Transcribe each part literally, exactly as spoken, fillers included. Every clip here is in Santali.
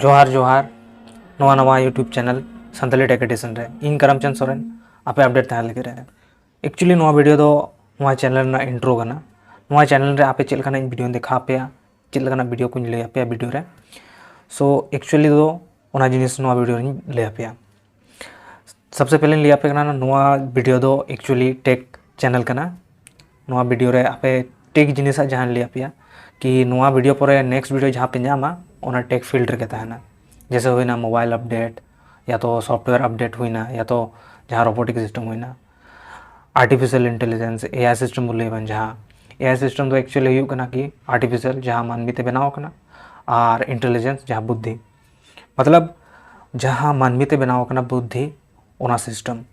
ᱡᱚᱦᱟᱨ ᱡᱚᱦᱟᱨ, ᱱᱚᱣᱟ ᱱᱟᱣᱟ YouTube channel Santali Tech Edition ᱨᱮ ᱤᱧ ᱠᱟᱨᱟᱢᱪᱟᱸᱫᱽ ᱥᱚᱨᱮᱱ ᱟᱯᱮ update ᱛᱟᱦᱮᱱ ᱞᱟᱹᱜᱤᱫ ᱨᱮ᱾ Actually ᱱᱚᱣᱟ video ᱫᱚ ᱱᱚᱣᱟ channel ᱨᱮᱱᱟᱜ intro ᱠᱟᱱᱟ᱾ ᱱᱚᱣᱟ channel ᱨᱮ ᱟᱯᱮ ᱪᱮᱫ ᱞᱮᱠᱟᱱᱟᱜ ᱤᱧ video ᱤᱧ ᱫᱮᱠᱷᱟᱣ ᱟᱯᱮᱭᱟ, ᱪᱮᱫ ᱞᱮᱠᱟᱱᱟᱜ video ᱠᱚᱧ ᱞᱟᱹᱭ ᱟᱯᱮᱭᱟ video ᱨᱮ᱾ So actually ᱫᱚ ᱚᱱᱟ ᱡᱤᱱᱤᱥ ᱱᱚᱣᱟ video ᱨᱮᱧ ᱞᱟᱹᱭ ᱟᱯᱮᱭᱟ᱾ ᱥᱚᱵᱥᱮ ᱯᱮᱦᱞᱮᱧ ᱞᱟᱹᱭ ᱟᱯᱮ ᱠᱟᱱᱟ, ᱱᱚᱣᱟ video ᱫᱚ actually tech channel ᱠᱟᱱᱟ᱾ ᱱᱚᱣᱟ video ᱨᱮ ᱟᱯᱮ tech ᱡᱤᱱᱤᱥᱟᱜ ᱡᱟᱦᱟᱸᱧ ᱞᱟᱹᱭ ᱟᱯᱮᱭᱟ ᱠᱤ ᱱᱚᱣᱟ video ᱯᱚᱨᱮ next video ᱡᱟᱦᱟᱸ ᱯᱮ ᱧᱟᱢᱟ ᱚᱱᱟ tech field ᱨᱮᱜᱮ ᱛᱟᱦᱮᱱᱟ᱾ ᱡᱮᱭᱥᱮ ᱦᱩᱭᱱᱟ mobile update, ᱭᱟ ᱛᱚ software update ᱦᱩᱭᱱᱟ, ᱭᱟ ᱛᱚ ᱡᱟᱦᱟᱸ robotic system ᱦᱩᱭᱱᱟ, artificial intelligence, AI system ᱵᱚ ᱞᱟᱹᱭ ᱵᱟᱝ, ᱡᱟᱦᱟᱸ AI system ᱫᱚ actually ᱦᱩᱭᱩᱜ ᱠᱟᱱᱟ ᱠᱤ artificial, ᱡᱟᱦᱟᱸ ᱢᱟᱹᱱᱢᱤ ᱛᱮ ᱵᱮᱱᱟᱣ ᱟᱠᱟᱱᱟ, ᱟᱨ intelligence, ᱡᱟᱦᱟᱸ ᱵᱩᱫᱽᱫᱷᱤ, ᱢᱚᱛᱞᱚᱵ ᱡᱟᱦᱟᱸ ᱢᱟᱹᱱᱢᱤ ᱛᱮ ᱵᱮᱱᱟᱣ ᱟᱠᱟᱱᱟ ᱵᱩᱫᱽᱫᱷᱤ, ᱚᱱᱟ system᱾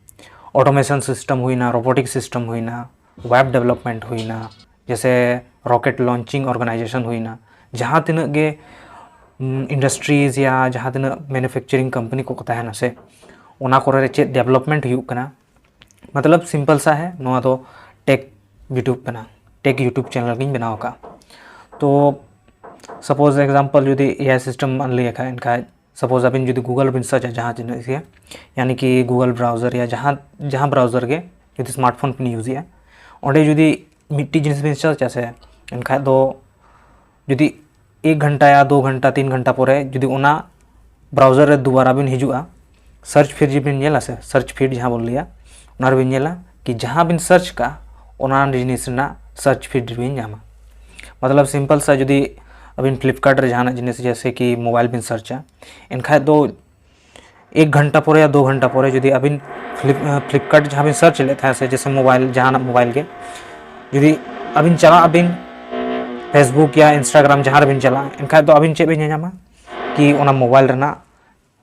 Automation system ᱦᱩᱭᱱᱟ, robotic system ᱦᱩᱭᱱᱟ, web development ᱦᱩᱭᱱᱟ, ᱡᱮᱭᱥᱮ rocket launching organization ᱦᱩᱭᱱᱟ, ᱡᱟᱦᱟᱸ ᱛᱤᱱᱟᱹᱜ ᱜᱮ industries ᱭᱟ ᱡᱟᱦᱟᱸ ᱛᱤᱱᱟᱹᱜ manufacturing company ᱠᱚ ᱛᱟᱦᱮᱱᱟ ᱥᱮ, ᱚᱱᱟ ᱠᱚᱨᱮ ᱨᱮ ᱪᱮᱫ development ᱦᱩᱭᱩᱜ ᱠᱟᱱᱟ, ᱢᱚᱛᱞᱚᱵ simple ᱥᱟ ᱦᱮ, ᱱᱚᱣᱟ ᱫᱚ tech video ᱠᱟᱱᱟ, tech YouTube channel ᱜᱤᱧ ᱵᱮᱱᱟᱣ ᱟᱠᱟᱫᱼᱟ᱾ ᱛᱚ suppose example ᱡᱩᱫᱤ AI system ᱞᱟᱹᱭ ᱠᱷᱟᱡ, ᱮᱱᱠᱷᱟᱡ suppose ᱟᱵᱤᱱ ᱡᱩᱫᱤ Google ᱵᱤᱱ search ᱟ ᱡᱟᱦᱟᱸ ᱛᱤᱱᱟᱹᱜ ᱜᱮ, ᱭᱟᱱᱤ ᱠᱤ Google browser ᱭᱟ ᱡᱟᱦᱟᱸ ᱡᱟᱦᱟᱸ browser ᱜᱮ, ᱡᱩᱫᱤ smartphone ᱵᱤᱱ use ᱮᱜᱼᱟ, ᱚᱸᱰᱮ ᱡᱩᱫᱤ ᱢᱤᱫᱴᱤᱡ ᱡᱤᱱᱤᱥ ᱵᱤᱱ search ᱟ ᱥᱮ, ᱮᱱᱠᱷᱟᱡ ᱫᱚ ᱡᱩᱫᱤ ᱮᱠ ᱜᱷᱚᱱᱴᱟ ᱭᱟ ᱫᱩ ᱜᱷᱚᱱᱴᱟ ᱛᱤᱱ ᱜᱷᱚᱱᱴᱟ ᱯᱚᱨᱮ ᱡᱩᱫᱤ ᱚᱱᱟ browser ᱨᱮ ᱫᱩᱵᱟᱨᱟ ᱵᱤᱱ ᱦᱤᱡᱩᱜᱼᱟ, search feed ᱡᱩᱫᱤ ᱵᱤᱱ ᱧᱮᱞᱟ ᱥᱮ, search feed ᱡᱟᱦᱟᱸ ᱵᱚᱱ ᱞᱟᱹᱭᱟ, ᱚᱱᱟ ᱨᱮᱵᱤᱱ ᱧᱮᱞᱟ ᱠᱤ ᱡᱟᱦᱟᱸ ᱵᱤᱱ search ᱠᱟᱜᱼᱟ ᱚᱱᱟ ᱡᱤᱱᱤᱥ ᱨᱮᱱᱟᱜ search feed ᱨᱮᱵᱤᱱ ᱧᱟᱢᱟ᱾ ᱢᱚᱛᱞᱚᱵ simple ᱥᱟ ᱡᱩᱫᱤ ᱟᱹᱵᱤᱱ Flipkart ᱨᱮ ᱡᱟᱦᱟᱱᱟᱜ ᱡᱤᱱᱤᱥ ᱡᱮᱭᱥᱮ ᱠᱤ mobile ᱵᱤᱱ search ᱟ, ᱮᱱᱠᱷᱟᱡ ᱫᱚ ᱮᱠ ᱜᱷᱚᱱᱴᱟ ᱯᱚᱨᱮ ᱭᱟ ᱫᱩ ᱜᱷᱚᱱᱴᱟ ᱯᱚᱨᱮ ᱡᱩᱫᱤ ᱟᱹᱵᱤᱱ Flip-, Flipkart ᱡᱟᱦᱟᱸ ᱵᱤᱱ search ᱞᱮᱫ ᱛᱟᱦᱮᱸᱫ ᱥᱮ, ᱡᱮᱭᱥᱮ mobile, ᱡᱟᱦᱟᱱᱟᱜ mobile ᱜᱮ, ᱡᱩᱫᱤ ᱟᱹᱵᱤᱱ ᱪᱟᱞᱟᱜ ᱟᱹᱵᱤᱱ Facebook ᱭᱟ Instagram ᱡᱟᱦᱟᱸ ᱨᱮᱵᱤᱱ ᱪᱟᱞᱟᱜᱼᱟ, ᱮᱱᱠᱷᱟᱡ ᱫᱚ ᱟᱹᱵᱤᱱ ᱪᱮᱫ ᱵᱤᱱ ᱧᱮᱧᱟᱢᱟ ᱠᱤ ᱚᱱᱟ mobile ᱨᱮᱱᱟᱜ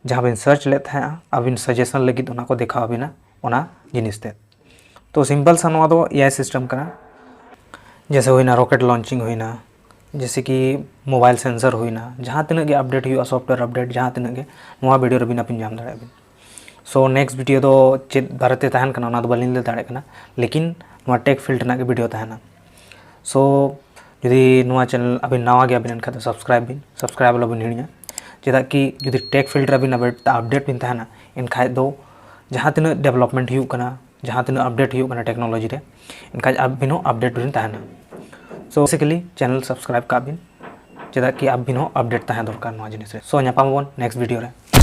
ᱡᱟᱦᱟᱸ ᱵᱤᱱ search ᱞᱮᱫ ᱛᱟᱦᱮᱸᱫᱼᱟ, ᱟᱹᱵᱤᱱ suggestion ᱞᱟᱹᱜᱤᱫ ᱚᱱᱟ ᱠᱚ ᱫᱮᱠᱷᱟᱣ ᱟᱹᱵᱤᱱᱟ ᱚᱱᱟ ᱡᱤᱱᱤᱥ ᱛᱮ᱾ ᱛᱚ simple ᱥᱟ ᱱᱚᱣᱟ ᱫᱚ AI system ᱠᱟᱱᱟ᱾ ᱡᱮᱭᱥᱮ ᱦᱩᱭᱱᱟ rocket launching ᱦᱩᱭᱱᱟ, ᱡᱮᱭᱥᱮ ᱠᱤ mobile sensor ᱦᱩᱭᱱᱟ, ᱡᱟᱦᱟᱸ ᱛᱤᱱᱟᱹᱜ ᱜᱮ update ᱦᱩᱭᱩᱜᱼᱟ, software update ᱡᱟᱦᱟᱸ ᱛᱤᱱᱟᱹᱜ ᱜᱮ, ᱱᱚᱣᱟ video ᱨᱮᱵᱤᱱ ᱟᱹᱵᱤᱱ ᱧᱟᱢ ᱫᱟᱲᱮᱭᱟᱜᱼᱟ ᱵᱤᱱ᱾ So next video ᱫᱚ ᱪᱮᱫ ᱵᱟᱨᱮᱛᱮ ᱛᱟᱦᱮᱱ ᱠᱟᱱᱟ ᱚᱱᱟ ᱫᱚ ᱵᱟᱹᱞᱤᱧ ᱞᱟᱹᱭ ᱫᱟᱲᱮᱭᱟᱜ ᱠᱟᱱᱟ, ᱞᱮᱠᱤᱱ ᱱᱚᱣᱟ tech field ᱨᱮᱱᱟᱜ ᱜᱮ video ᱛᱟᱦᱮᱱᱟ᱾ So ᱡᱩᱫᱤ ᱱᱚᱣᱟ channel ᱟᱹᱵᱤᱱ ᱱᱟᱣᱟ ᱜᱮᱭᱟᱵᱤᱱ ᱮᱱᱠᱷᱟᱱ ᱫᱚ subscribe ᱵᱤᱱ, subscribe ᱟᱞᱚᱵᱤᱱ ᱦᱤᱲᱤᱧᱟ᱾ ᱪᱮᱫᱟᱜ ᱠᱤ ᱡᱩᱫᱤ tech field ᱨᱮ ᱟᱹᱵᱤᱱ update ᱵᱤᱱ ᱛᱟᱦᱮᱱᱟ, ᱮᱱᱠᱷᱟᱡ ᱫᱚ ᱡᱟᱦᱟᱸ ᱛᱤᱱᱟᱹᱜ development ᱦᱩᱭᱩᱜ ᱠᱟᱱᱟ, ᱡᱟᱦᱟᱸ ᱛᱤᱱᱟᱹᱜ update ᱦᱩᱭᱩᱜ ᱠᱟᱱᱟ technology ᱨᱮ, ᱮᱱᱠᱷᱟᱡ ᱟᱹᱵᱤᱱ ᱦᱚᱸ update ᱵᱤᱱ ᱛᱟᱦᱮᱱᱟ᱾ So basically channel subscribe ᱠᱟᱜ ᱵᱤᱱ, ᱪᱮᱫᱟᱜ ᱠᱤ ᱟᱹᱵᱤᱱ ᱦᱚᱸ update ᱛᱟᱦᱮᱸ ᱫᱚᱨᱠᱟᱨ ᱱᱚᱣᱟ ᱡᱤᱱᱤᱥ ᱨᱮ᱾ So ᱧᱟᱯᱟᱢ ᱟᱵᱚᱱ next video ᱨᱮ᱾